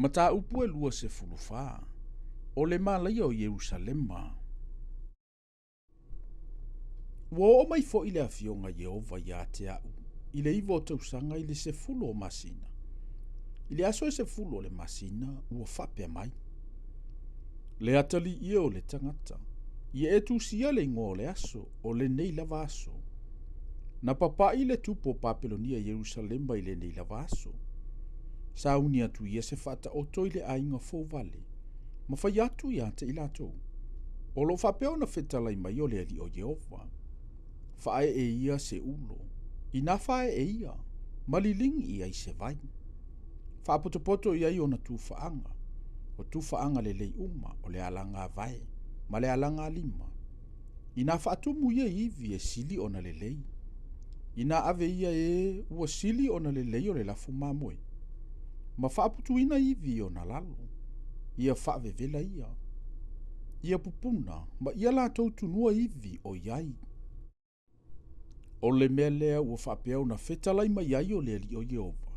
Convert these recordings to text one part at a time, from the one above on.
Mataupu e 24, O le malaia o Ierusalema. Ua oo mai foi le afioga a Ieova ia te au i le 9 o tausaga i le 10 o masina, i le aso e 10 o le masina, ua faapea mai, Le atalii e o le tagata, ia e tusia le igoa o le aso, o lenei lava aso. Na papaʻi le tupu o Papelonia i Ierusalema i lenei lava aso. Sauni atu ia se faataoto i le aiga fouvale, ma fai atu ia te i latou, O lo o faapea ona fetalai mai o le Alii o Ieova. Faaee ia se ulo, inā faaee ia, ma liligi i ai se vai. Faapotopoto i ai ona tufaaga, o tufaaga lelei uma, o le alaga vae ma le alaga lima. Inā faatumu ia i ivi e sili ona lelei. Inā ave ia e ua sili ona lelei o le lafu mamoe, ma faaputuina ivi i ona lalo, ia faavevela ia, ia pupuna ma ia latou tunua ivi o i ai. O le mea lea ua faapea ona fetalai mai ai o le Alii o Ieova,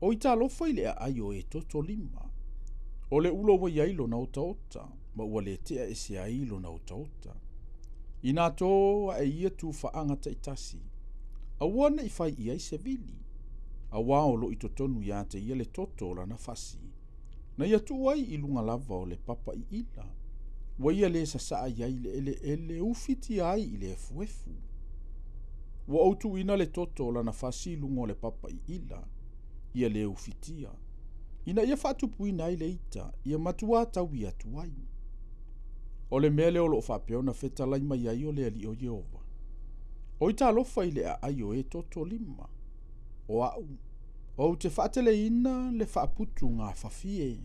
O italofa i le aai o e toto lima, o le ulo ua i ai lona otaota, ma ua le tea ese ai lona otaota. Inā tō ae ia tufaaga taitasi, aua ne i fai i ai se vili, auā o lo o i totonu ia te ia le toto o lana fasi, na ia tuu ai i luga lava o le papa iila, ua ia lē sasaa i ai i le eleele, ufitia ai i le efuefu. Ua ou tuuina le toto o lana fasi i luga o le papa iila, ia lē ufitia, ina ia faatupuina ai le ita, ia matuā taui atu ai. O le mea lea o lo o faapea ona fetalai mai ai o le Alii o Ieova, O italofa i le aai o e toto lima, o au, ou te faateleina le faaputuga fafie.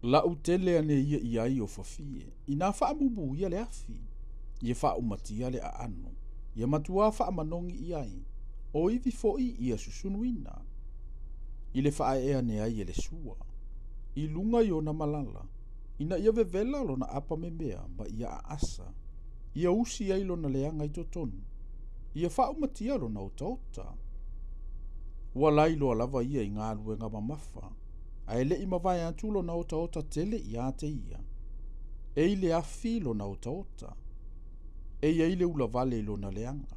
Lau tele ane ia i ai o fafie, inā faamumu ia le afi, ia faaumatia le aano, ia matuā faamanogi i ai, o ivi foi ia susunuina, i le faaee ane ai e le sua, i luga i ona malala, ina ia vevela lona apamemea ma ia aasa, ia usi ai lona leaga i totonu, ia faaumatia lona otaota. Ua lailoa lava ia i galuega mamafa, ae le i mavae atu lona otaota tele ia te ia. E i le afi lona otaota, e i ai le ulavale i lona leaga,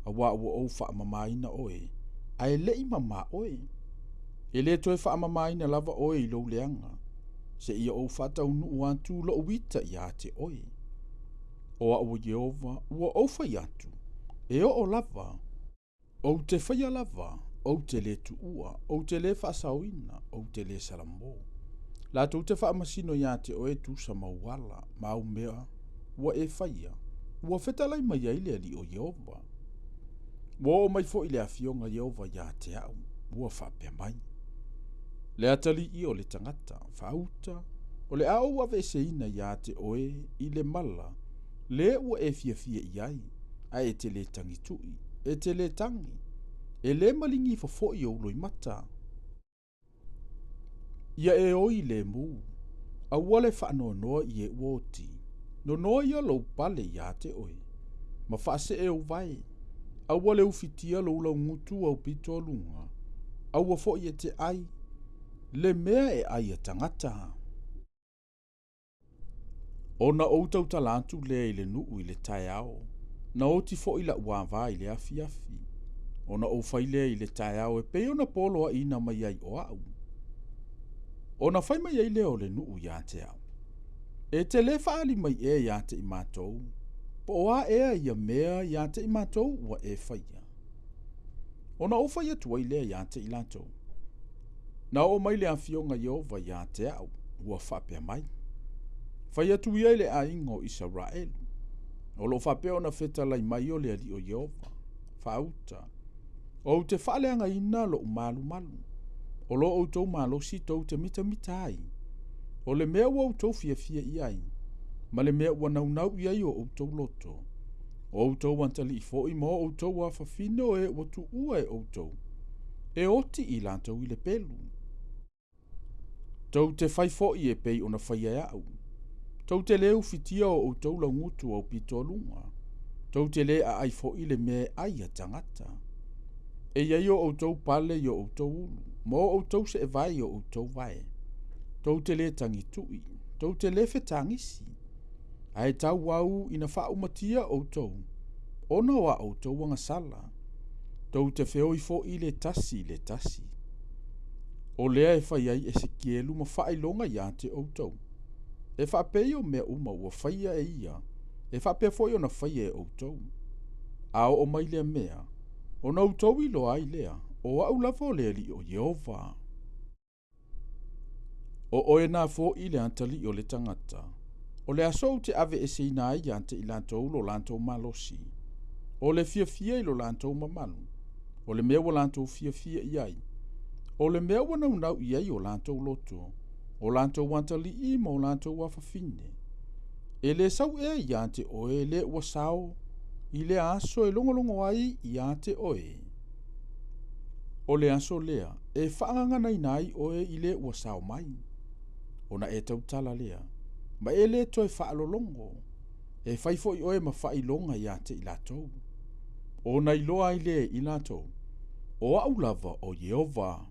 auā ua ou faamamaina oe, ae le i mamā oe. E le toe faamamaina lava oe i lou leaga, seia ou faataunuu atu lou ita ia te oe. O au o Ieova ua ou fai atu, e oo lava. Ou te faia lava, ou te lē tuua, ou te lē faasaoina, ou te lē salamō. Latou te faamasino iā te oe tusa ma ou ala, ma au mea ua e faia, ua fetalai mai ai le Alii o Ieova. Ua oo mai foi le afioga Ieova ia te au, ua faapea mai, Le atalii o le tagata, faauta, o le a ou aveeseina iā te oe i le mala le ua e fiafia i ai, ae e te lē tagituʻi, e te lē tagi, e lē maligi ifo foi ou loimata. Ia e oi lemu, aua le faanoanoa i e ua oti, nonoa ia lou pale iā te oe, ma faasee ou vae, aua le ufitia lou laugutu aupito luga, aua foi e te ai le mea e ai a tagata. Ona ou tautala atu lea i le nuu i le taeao, na oti foi la'u avā i le afiafi, ona ou fai lea i le taeao e pei ona poloaʻiina mai ai o a'u. Ona fai mai ai lea o le nuu iā te au, E te lē faaali mai ea iā te i matou, po o a ea ia mea iā te i matou ua e faia? Ona ou fai atu ai lea iā te i latou, Na oo mai le afioga Ieova iā te au, ua faapea mai, Fai atu ia i le aiga o Isaraelu, o lo o faapea ona fetalai mai o le Alii o Ieova, faauta, Ou te faaleagaina loʻu malumalu, o lo outou malosi tou te mitamita ai, o le mea ua outou fiafia i ai, ma le mea ua naunau i ai o outou loto, o outou atalii foi ma o outou afafine o e ua tuua e outou, e oti i latou i le pelu. Tou te fai foi e pei ona faia e a'u. Tou te lē ufitia o outou laugutu aupito luga. Tou te lē aai foi le mea e ai a tagata. E i ai o outou pale i o outou ulu. ma o outou seevae i o outou vae. Tou te lē tagituʻi, tou te lē fetagisi, ae tauau ina faaumatia outou, ona o a outou agasala. Tou te feoi foʻi le tasi i le tasi. O lea e fai ai Esekielu ma faailoga iā te outou. E faapei o mea uma ua faia e ia, e faapea foʻi ona faia e outou. A oo mai lea mea, ona outou iloa ai lea, o aʻu lava o le Alii o Ieova. O oe na foʻi le atalii o le tagata. O le aso ou te aveeseina ai iā te i latou lo latou malosi. O le fiafia i lo latou mamalu. O le mea ua latou fiafia i ai. O le mea ua naunau i ai o latou loto. O latou atalii ma o latou afafine. E lē sau ea iā te oe le ua sao i lea aso e logologo ai iā te oe. O le aso lea e faagaganaina ai oe i le ua sao mai. Ona e tautala lea, ma e lē toe faalologo. E fai foʻi oe ma faailoga iā te i latou. Ona iloa ai lea i latou, o aʻu lava o Ieova.